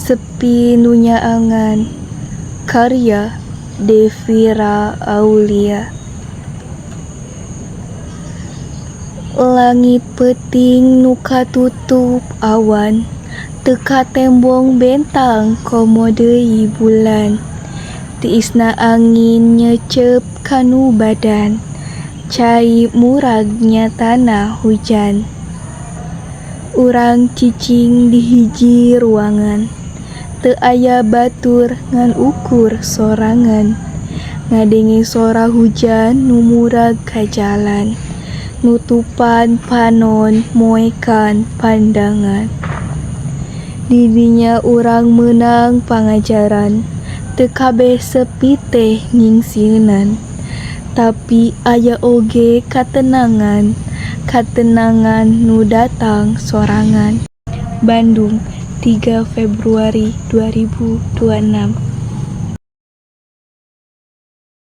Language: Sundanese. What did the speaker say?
Sepi Nu Nyaangan, karya Devira Aulia. Langit peuting nu katutup awan, teu katembong bentang komo deui bulan. Tiisna angin nyeuceup kanu badan, cai murag nyatana hujan. Urang cicing di hiji ruangan, teu aya batur ngan ukur sorangan. Ngadenge sora hujan nu murag ka jalan, nutupan panon moekan pandangan. Di dinya urang meunang pangajaran, teu kabeh sepi teh nyingsieunan. Tapi aya oge katenangan, katenangan nu datang sorangan. Bandung, 3 Februari 2026.